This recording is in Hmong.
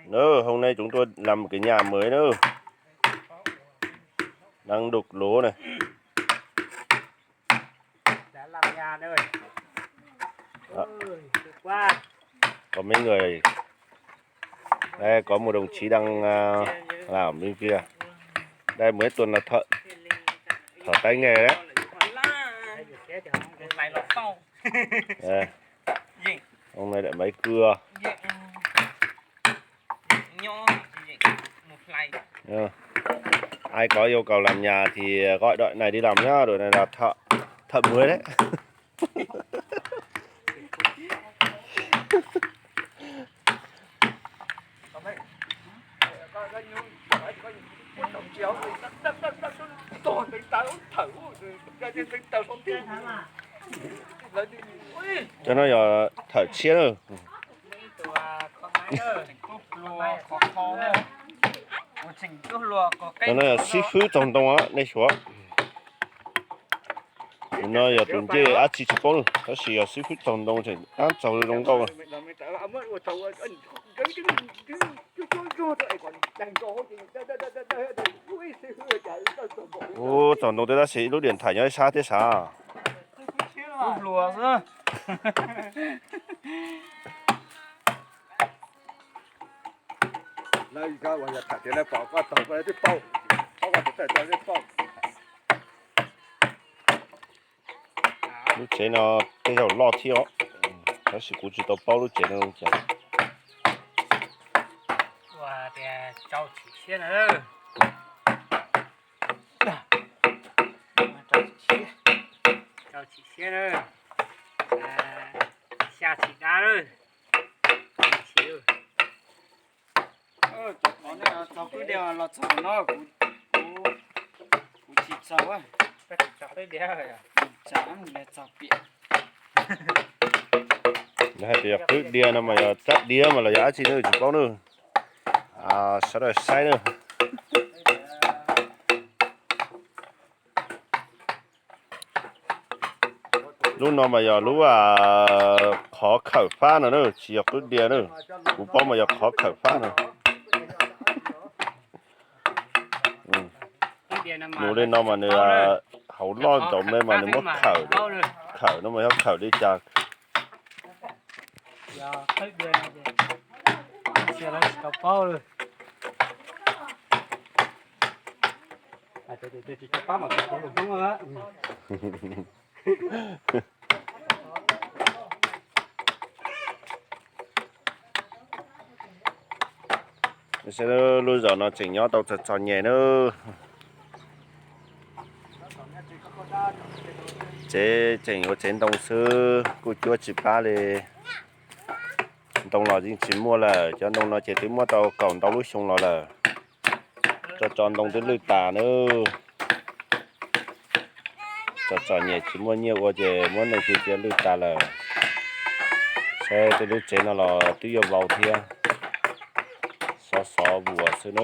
Nữa, hôm nay chúng tôi làm cái nhà mới nữa. Đang đục lỗ này. Đó. Có mấy người, đây có một đồng chí đang à, làm bên kia. Đây mới tuần là thợ, thợ tay nghề đấy. Đây. Ông này lại máy cưa. Ờ. Ai có yêu cầu làm nhà thì gọi đội này đi làm nhá, đội này là thợ, thợ mới đấy. Cov no yog thawm tshiab na. Cov no yog xib fwb txaug ntoo nej suav. Tus no yog tus ncej dab tsi tsis paub, tab sis yog xib fwb txaug ntoo tseem tab txaug zoo nkauj. Ua txaug ntoo tej tab sis ib lub điện thoại nyob ib sab thiab sav. Lub tsev no tej zaum loj thiab os, tab sis kuv tsis tau paub lub tsev no zoo cas. Cov qhov nej txog qwb diav los txog no, kuv tsis txog. Hais tias yog qwb diav no mas yog tsab diav mas los yog dab tsi ne tsis paub na. Sawv daws saib na. Lub no mas yog lub qhov khawm fab no na, tsis yog qwb diav na. Kuv paub mas yog qhov khawm fab no. Nws li no mas nws hauv loj ntawd ne mas nws muab khawm, khawm no mas yog khawm li cas. Lub zos no tseem nyob tau txog txom nyem na. Tsev tseem ua tsev ntoo xwb, kuj cuab tsis pab li. Ntoo los yeej tsis muaj lawm, cov ntoo no ces twb muab tau kaum ntau lub xyoo los lawm. Tso tso ntoo twb lwj tas na. Txom txom nyem tsis muaj nyiaj ua ces muab ntoo cia cia lwj tas lawm. Saib tej lub tsev no los twb yuav vau thiab, xov xov vuas xwb na.